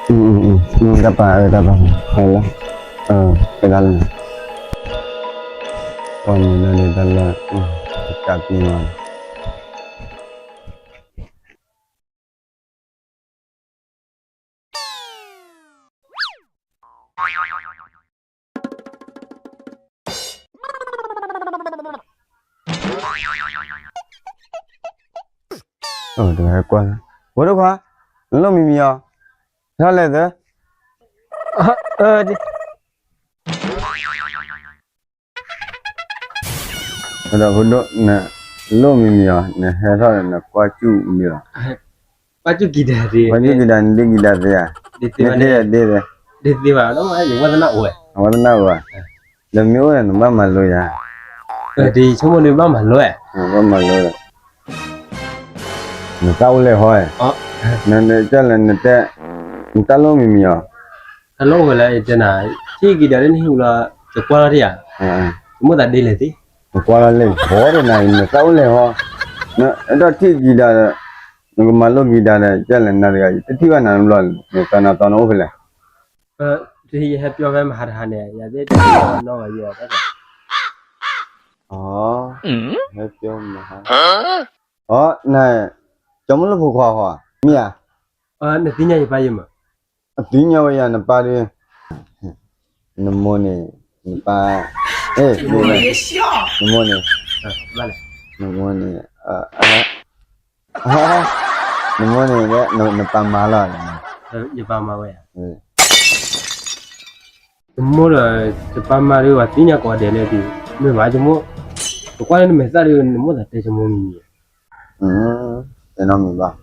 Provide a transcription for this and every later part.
တၢ်ပာ်အၢတၢ်ပာ်, ဟဲလၢ, အၢ, တဂၤလၢ, ပှၤမုၢ်လၢဒ်တၢ်လၢ, တၢ်ပံၤမၤ တဂၤကွၢ်, ဖိဒိၣ်ခွါ, နလိၣ်မံၤမံၤအီၤ, ဟဲထီၣ်လဲၣ်သၢ, ဒီးဖိဒိၣ်, နလိၣ်မံၤမံၤအီၤ နဟဲထီၣ်ဒီးနကွၢ်စူၣ်မံၤလီၤ, ကွၢ်စူၣ်ကံၤဒၤ, ကွၢ်စူၣ်ကံၤဒၤ နဒ့ကံၤဒၤသ့ဧါ, နဒ့ဒ့သ့, ဒ့သ့ဘၣ်, အဝဲသနာ်အိၣ်ဝဲ, အဝဲသနာ်အိၣ်ဘၣ်, ဒီးမ့ၢ်အိၣ်ဒီးနဘၣ်မၤလိယၤ, ဒ်ဆိကမိၣ်န့ၣ်ဘၣ်မၤလိဧါ, ဘၣ်မၤလိဒီး နတၢ်အိၣ်လဲၣ်ဟီ, နကလဲၣ်, နတၢ်လိၣ်မံၤမံၤအီၤ, တၢ်လိၣ်ဝဲလၢယတဲနၤ, ထံၣ်ကံၤဒၤလၢနဟံၣ်ပူၤလီၤ, ယကွၢ်လီၤတယၤ, ယမိၣ်သးဒ့လဲၣ်သ့, ယကွၢ်လီၤလံ ဘီဒီးနၤ နတၢ်အိၣ်လဲၣ်ဟီ, နအဲၣ်ဒိးထံၣ်ကံၤဒၤဒီး, နကမၤလိကံၤဒၤဒီး ကလဲၣ်နၤတဂၤ ယတထံၣ်ဘၣ်နၤတဘျီ, နသးနၤသီနအိၣ်ဖဲလဲၣ် ယဟဲပၠီဖဲမဟါတဟါန့ၣ် ယၤသ့ၣ်တနီၣ်ဂၤယဲၢ်, ဟဲပၠီမဟါ, အီ နၤ, ကၠီမုၢ်လၢဖိခွါဃီ, မ့ၢ်ဧါ, နသ့ၣ်ညါယပၢ်ယမး, အသ့ၣ်ညါဝဲယၤနပၢ်ဒီး, နမိၢ်န့ၣ်, နပၢ်, နမိၢ်န့ၣ်, နမိၢ်န့ၣ်, နမိၢ်န့ၣ်, နပၢ်မါလီၤ, ယပၢ်မါဝဲ, နမိၢ်ဒီး, ယပၢ်မါဒီးပှၤသ့ၣ်ညါကိးဂၤဒဲးလၢဒ်, မ့ၢ်ဘၣ်ဆိကမိၣ်, ပကွၢ်လၢနမဲာ်သၣ်ဒီး နမိၢ်သးတဲဆိကမိၣ်မံၤမံၤ, တဲနီတမံၤဘၣ်,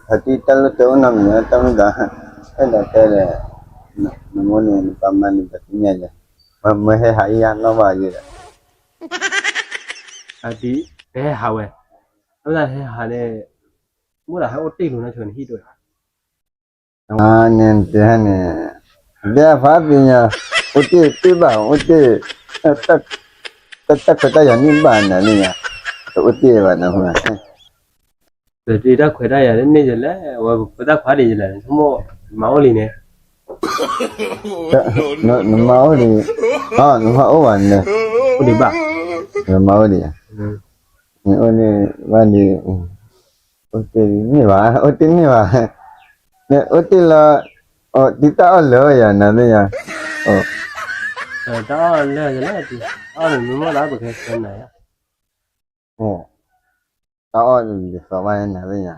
ဟဲတံၢ်တၢ်လၢတအိၣ်နီတမံၤ တၢ်မုၢ်သး, အဲၣ်ဒိးတဲဒီး, နမိၢ်န့ၣ် နပၢ်မါန့ၣ် ပသ့ၣ်ညါယဲ, မ့ၢ်ဟဲဟးအံၤယါနီၢ်ဘၣ်ယဲဒီး, ဟဲဟးဝဲ, အဝဲဒၣ်ဟဲဟးန့ၣ်, မိၢ်သးဟဲအိၣ်တ့ၢ်လိာ်နီၢ်ဆိန့ၣ်ဟံၣ်ဒိၣ်, န့ၣ်တဲန့ၣ်, ဘဲဖးသ့ၣ်ညါ, အိၣ်တ့ၢ်တ့ၢ်ဘၣ်အိၣ်တ့ၢ်, တၢ်ခွဲးတၢ်ယာ်န့ၣ်ဘၣ်နၤန့ၣ်ညါ, တအိၣ်တ့ၢ်ဘၣ်နၤ, ပတၢ်ခွဲးတၢ်ယာ်န့ၣ်ယလဲၣ်, ဝဲပတၢ်ခွါဒ်ယလဲၣ်, ဆိကမိၣ်, မၤအိၣ်လံန့ၣ်, နမၤအိၣ်လံ, နမၤအိၣ်ဘၣ်န့ၣ်, အိၣ်ဒံးဘၣ်, နမၤအိၣ်ဒံး, နအိၣ်န့ၣ်ဘၣ်န့ၣ်, အိၣ်တ့ၢ်န့ၢ်ဘၣ်, အိၣ်တ့ၢ်န့ၢ်ဘၣ်, နအိၣ်တ့ၢ်လီၤ, တံၤတၢ်အီၣ်လၢာ်ယၤနၤသ့ၣ်ညါ, တၢ်အီၣ်လၢာ်ယၤလၢ, အီၣ်န့ၣ်မ့ၢ်မ့ၢ်လၢပကဲဆၢနၤယါ, တၢ်အီၣ်ယသီဘၣ်နၤသ့ၣ်ညါ,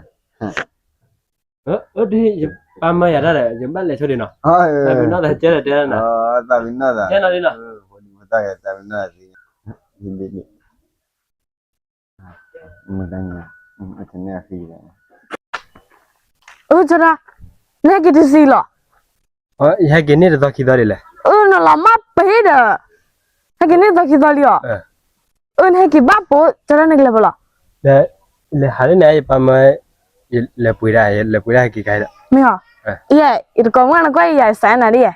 ယပၢ်မါယၤတၢ်ဒီး ယဘၣ်လဲၤဆိဒံးနီၤ, သးပ့ၤနီၣ်သးကဲဒီးတဲနၤ, သးပ့ၤနီၣ်သး, သးပ့ၤနီၣ်သး, မုၢ်တၢ်ညါ, အန့ၣ်အဃံလီၤ, အၢ ကၠီဒၣ်, နဟဲက့ၤတဆံလီၤ, ယဟဲက့ၤန့ၢ်တသီခံသီဒ်လဲၣ်, အၢနလီၤမၢ်ပ့ၤဒီး, ဟဲက့ၤန့ၢ်တသီခံသီလံအီၤ, အၢနဟဲက့ၤဘၣ်ပိ, ကၠီဒၣ်နကလဲၤပလီၤ, လဲၤဟးလၢန့ၣ် ယပၢ်မါ, လဲၤပှ့ၤဒၣ် လဲၤပှ့ၤဒၣ်ဟဲက့ၤခါဒီး, မ့ၢ်ဟီ, ယဲ, ယတကိးမုၣ်နကွၢ်ယၤယစးနၤဒ်ယဲ,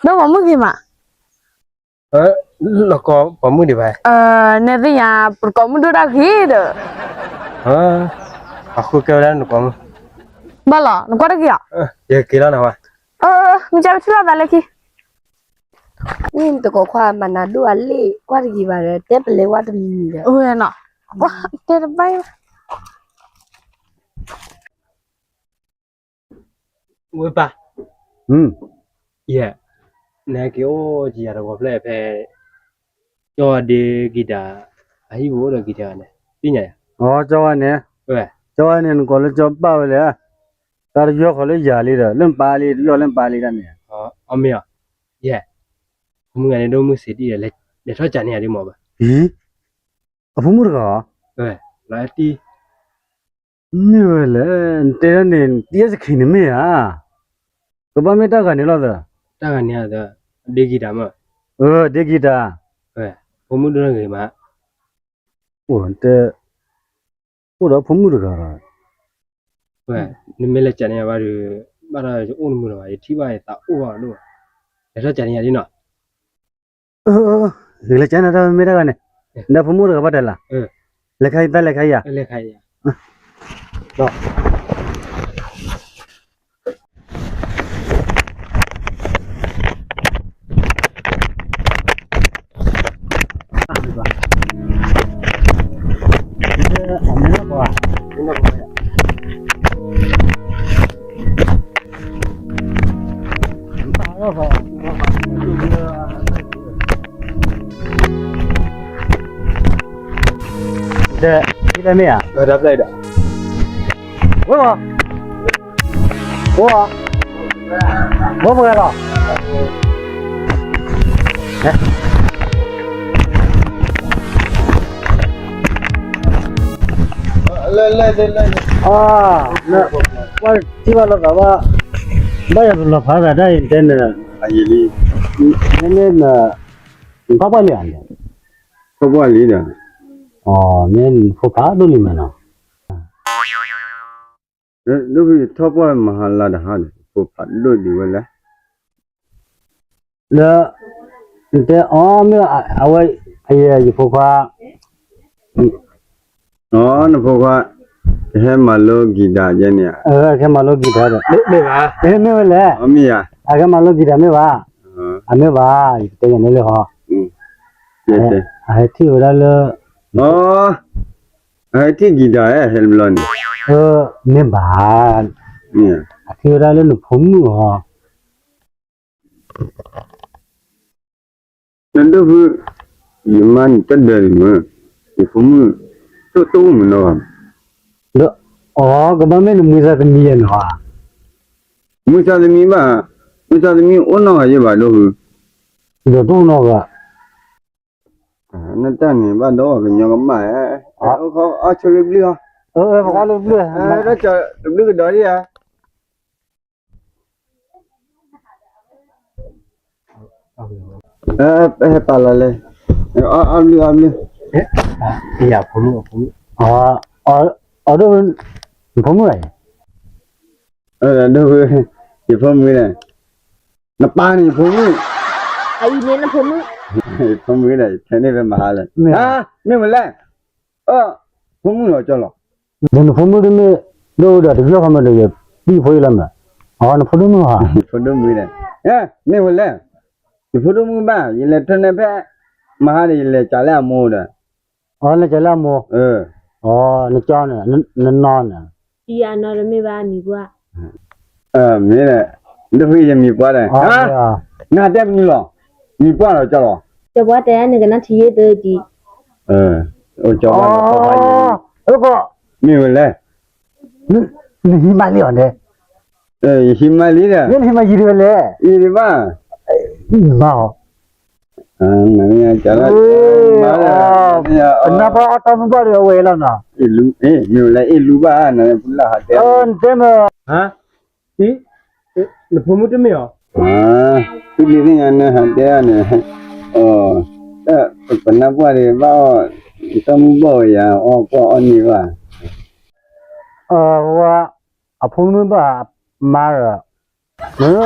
ဒီးပိာ်မုၣ်ဂ့ၤမး လီၤကိးပိာ်မုၣ်ဒံးဘၣ်, နဲသ့ၣ်ညါ ပတကိးမုၣ်ဒိၣ်တၢ်ဂ့ၤဒီး, အဃိကဲဝဲဒၣ်နကိးမုၣ်, ဘၣ်လီၤ နကွၢ်တဂ့ၤဧါ, ယက့ၤလီၤနဝဲ, မ့ၢ်ကပထံၣ်လိာ်သးလၢခံ, နတကိးခွါမၤနၤဒိၣ်အလ့ၣ် ကွၢ်တဂ့ၤဘၣ်ဒီး တဲပလဲၤဝဲတမံၤဒီး, တဲတဘၣ် ဝဲပၢ်, ယဲ, နဟဲက့ၤအိၣ်ကံယၤတဝီဖျၢၣ်ဖဲ, ကၠီဝါဒ့ကံတၢ်, အဟံၣ်ပူၤအိၣ်ဒီးကံတၢ်န့ၣ်, သ့ၣ်ညါယၤ, ကၠီဝါန့ၣ်, ကၠီဝါန့ၣ် နကိးလၢကၠီပၢ်ဝဲလဲၣ်, တၢ်တယီၢ်ဃီလၢယၤလံဒီး လၢနပၢ်လံ တယီၢ်လၢနပၢ်လံတၢ်န့ၣ်, အမ့ၢ်အီၤ, ယဲ, ဖိမုၣ်ဂၤန့ၣ်ဒိၣ်မုၢ်ဆံးတံၢ်ဒီး လဲၤထီၣ်ကးန့ၢ်ယၤဒ်မ့ၢ်ဘၣ်, အဖိမုၣ်တဂၤ, လီၤတံၢ် မ့ၢ်ဝဲလဲၣ်, နတဲဒၣ်န့ၣ် တယဲၢ်စခ့န့ၣ်မ့ၢ်ဧါ, ကဘၣ်မ့ၢ်တၢ်ဂၤန့ၣ်လီၤသၢ, တၢ်ဂၤန့ၣ်, ဒ့ကံတၢ်မ့ၢ်, ဒ့ကံတၢ်, ဖိမုၣ်ဒိၣ်ဂ့ၤမး, အိၣ်တဲ, အိၣ်ဒီးဖိမုၣ်တဂၤလီၤ, နမ့ၢ်လဲၤကးန့ၢ်ယၤဘၣ်ဒီး, ဘၣ်ဒီးယအိၣ်နမုာ်လီၤဘၣ် ယထံၣ်ဘၣ်ယသးအိၣ်ဘၣ်ဒိၣ်, လဲၤထီၣ်ကးန့ၢ်ယၤဒ်နီၤ ဂ့ၤလၢကၠဲနၤတၢ်မ့ၢ်တၢ်ဂၤန့ၣ်, ဒီးဖိမုၣ်တဂၤဘၣ်တဲလၢ, လဲၤခါအံၤတၢ်လဲၤခါအံၤဧါ, လဲၤခါအံၤဧါ, ဒီး, တဲမ့ၢ်ဧါ, ဝဲမး, အိၣ်, ဝဲမးလီၤ, လၢလၢလၢလၢ, ကွၢ်ထံၣ်ဘၣ်လိာ်သးဘၣ်, ဘၣ်ယၤတလီၤဖးသးတၢ်အံၤတဲနၤ, နမ့ၢ်, နထီၣ်ပှၢ်လံဧါ, ထီၣ်ပှၢ်လံဒီး, နဖိဖးဒိၣ်လံမးနီၤ, ဒ်ဖုထီၣ်ပှၢ်မဟါလါတဟါဒီး ဖိဖးဒိၣ်ဒံးဝဲလဲၣ်, လၢ, နတဲအီၤမ့ၢ်အဝဲ, အယဲယဖိခွါ နဖိခွါ, ကဟဲမၤလိ guitar ယဲန့ၣ်ဧါ, ကဟဲမၤလိ guitar ဒီး, မ့ၢ်ဝဲလဲၣ်, အကဟဲမၤလိ guitar မ့ၢ်ဘၣ်, အမ့ၢ်ဘၣ်, ယကတဲယၤန့ၣ်လၢဟီ, အဟဲထံၣ်ဝဲဒၣ်လၢ, အဟဲထံၣ် guitar ဟဲတဘျီန့ၣ်, မ့ၢ်ဘၣ်, အထံၣ်ဝဲဒၣ်လၢနဖိမုၣ်ဟီ နဒိၣ်ဖု, ယမါန့ၣ်တဒၢးန့ၣ်မ့ၢ်, ယဖိမုၣ်, တအိၣ်မုာ်နီၢ်ဘၣ်, အကဘၣ်မ့ၢ်နမုၢ်သးသမံယဲနီၤ, မုၢ်သးသမံဘၣ်, မုၢ်သးသမံအိၣ်နီၢ်ဂၤယဲဘၣ်ဒိၣ်ဖု, ဒီးတအိၣ်နီၢ်ဂၤ, နတၢ်န့ၣ်ဘၣ်ဒီးကညီကမၣ်, အီၣ်ဆိလၢဘျုၣ်, တဘျုၣ်ကဒီးဒံးဧါ ဟဲပာ်လီၤလဲၣ်, အဘျုးအဘျုး, အဒိၣ်, နဖိမုၣ်ဧါ, ဒိၣ်, ယဖိမုၣ်န့ၣ်, နပၢ်န့ၣ်ယဖိမုၣ်, ယဖိမုၣ်ဒီး ယထဲန့ၣ်ဖဲမဟါလဲၣ်, မ့ၢ်ဝဲလဲၣ်, ဖိမုၣ်လီၤကၠီလီၤ, ဒီးနဖိမုၣ်တမ့ၢ်, ဒိၣ်ဒီးတယီၢ်ခီမ့ၢ်ဒီးယပံၢ်ဖိအံၤလီၤမး, အနဖိဒိၣ်မုၣ်ဧါ, ဖိဒိၣ်မုၣ်ဒီး, မ့ၢ်ဝဲလဲၣ်, ယဖိဒိၣ်မုၣ်ဘၣ် ယလဲၤထၢန့ၢ်ဖဲ, မဟါဒီးယလဲၤကးလၢအမိၢ်ဒီး, အလဲၤကးလၢအမိၢ်, နကၠီန့ၣ်, နနီၢ်န့ၣ်, ယနီၢ်တမ့ၢ်ဘၣ်နံၤပှၢ်, မ့ၢ်, ဒိၣ်ဖုယမံၤပှၢ်ဒီး, နတဲမနုၤလီၤ, မံၤပှၢ်လီၤကၠီလီၤ, ကၠီပှၢ်တဲနကနၣ်ထံယ့ၢ်သၢဒံး, အိၣ်ကၠီပှၢ်, မ့ၢ်ဝဲလဲၣ်, နဟံးမါလံအီၤန့ၣ်, ယဟံးမါလံဒီး, နဟံးမါယံၤဒံးဝဲလဲၣ်, ယံၤဒံးဘၣ်, မါအီၤ, နပှၤအီၣ်တၢ်မုၢ်ဘၣ်ဒီးအဝဲလီၤနီၤ, မ့ၢ်ဝဲလၢအ့ၣ်လူဘၣ်, နတဲမ့ၢ် နဖိမုၣ်တမ့ၢ်အီၤ, သုဒ်သ့ၣ်ညါနဟးတဲအီၤန့ၣ်, ပနၢ်ပှၢ်ဒီးဘၣ်အီၣ်, တၢ်မုၢ်ဘၣ်ဝဲယၤ အီၣ်ကွၢ်အီၣ်န့ၢ်ဘၣ်, အဖိမုၣ်ဘၣ်မါဒီး, မ့ၢ်,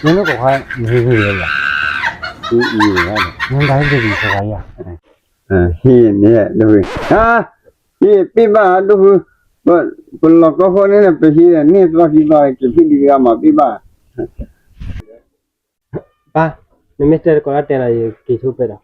မ့ၢ်နကခွါ, မ့ၢ်, မ့ၢ်, ဟ့ၣ်န့ၣ်, ဟ့ၣ်ပ့ၢ်ဘၣ်ဒိၣ်ဖု, ပလီၢ်ကီၢ်ဖိန့ၣ် ပဟံးန့ၢ်သီခံသီ ကဖံးဒံးဂၤမၤပ့ၢ်ဘၣ်, ပၢ်, နမ့ၢ်တဲတကိးလၢတဲလီၤ ယက့ၤဆိပဲဒီး,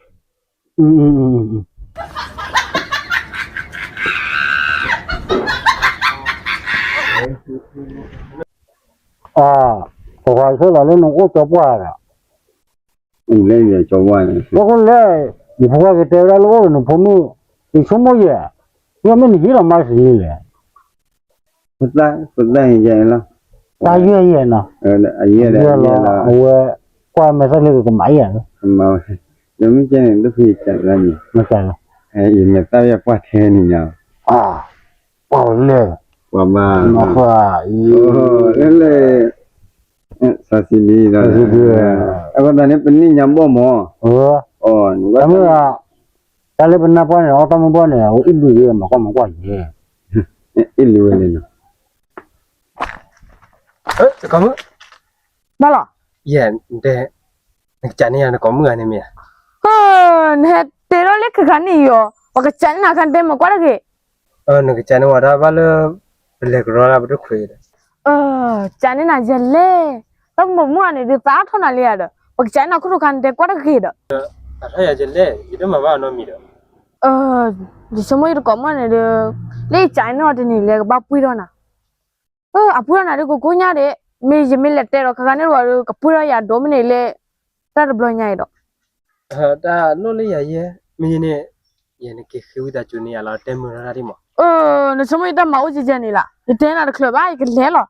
ပှၤဆၢလီၤလၢနအိၣ်ကၠီပှၢ်ဒီး, အိၣ်လဲၣ်, ယဖိခွါကတဲဝဲဒၣ်လၢအိၣ်ဒီးနဖိမုၣ်, ယဆိကမိၣ်ယဲ, ယမ့ၢ်နဟံးလီၤမါစံးလဲၣ်, တၢ်ယဲၢ်ယဲၢ်နီၤ, ယဲၢ်လီၤ, အဝဲ, ကွၢ်မဲာ်သၣ်လၢကမၤယဲၢ်လီၤ, မ့ၢ်ကဲန့ၣ် ဒိၣ်ဖုယကးလၢန့ၣ်, ယမဲာ်သၣ်ယဲၢ်ပှၢ်ထဲန့ၣ်ညါ, ပှၤလဲၣ်, ပှၤဘၣ်, လဲၣ်, စီၤစံဒံ, အဃိသတးန့ၣ် ပန့ၢ်ညါဘီၣ်မး, တၢ်လၢပနၢ်ပှၢ်န့ၣ် အီၣ်တၢ်မုၢ်ဘီၣ်န့ၣ် အအိၣ်အ့ၣ်လူၤဝဲ မၤကွၢ်မၤကွၢ်ယဲ, အ့ၣ်လူၤဝဲန့ၣ်နီၤ, ဘၣ်လီၤ, ယဲ, နကစးန့ၢ်ယၤနကိးမုၣ်ဂၤန့ၣ်မ့ၢ်ဧါ, နဟဲတဲထီၣ်လၢခဲခါန့ၣ်ယီၤ, ပှၤကစးန့ၢ်နၤခါတဲမၤကွၢ်တဂ့ၤ, နကစးန့ၢ်ဝဲဒၣ်ဘၣ်လၢ, ပလဲၤကရီဒၣ်ပတခွဲးဒီး, ကစးန့ၢ်နၤယဲလဲၣ်, တၢ်ပိာ်မုၣ်ဂၤန့ၣ်ဒုးသးထီၣ်နၤလံဧါဒီး ပှၤကစးန့ၢ်နၤခိၣ်တိၤခါန့ၣ်တဲကွၢ်တဂ့ၤဒီး, အထီၣ်ယၤယဲလဲၣ် ယတမၤဘၣ်အနီတမံၤဒီး, ယဆိကမိၣ်ယတကိးမုၣ်ဂၤန့ၣ်ဒီး, လၢယကစးန့ၢ်အီၤတနံၤလဲၣ် ကဘၣ်ပှ့ၤထီၣ်နၤ, အပှ့ၤထီၣ်နၤဒ်ကိးကိးညါဒ့း, မ့ၢ်ယမ့ၢ်လဲၤတဲဒီးခဲခါန့ၣ်ဒီး ကပှ့ၤထီၣ်ယၤဒိၣ်မးန့ၣ်လၢ, တၢ်တဘျီညါအံၤဒီး, တၢ်လိၣ်လၢယၤယဲ, မ့ၢ်ယဲန့ၣ်, ယဲနက့ၤဃ့ဝံသးစူၤန့ၢ်ယၤလီၤ တဲမုာ်ထီၣ်တၢ်ဒ်မး, အၢ နဆိကမိၣ်ယတၢ်မၤအိၣ်ကဲကဲန့ၣ်လီၤ, ယတဲနၤတချုးဘၣ် ယကလဲၤလီၤ.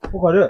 ဖိခွါဒီး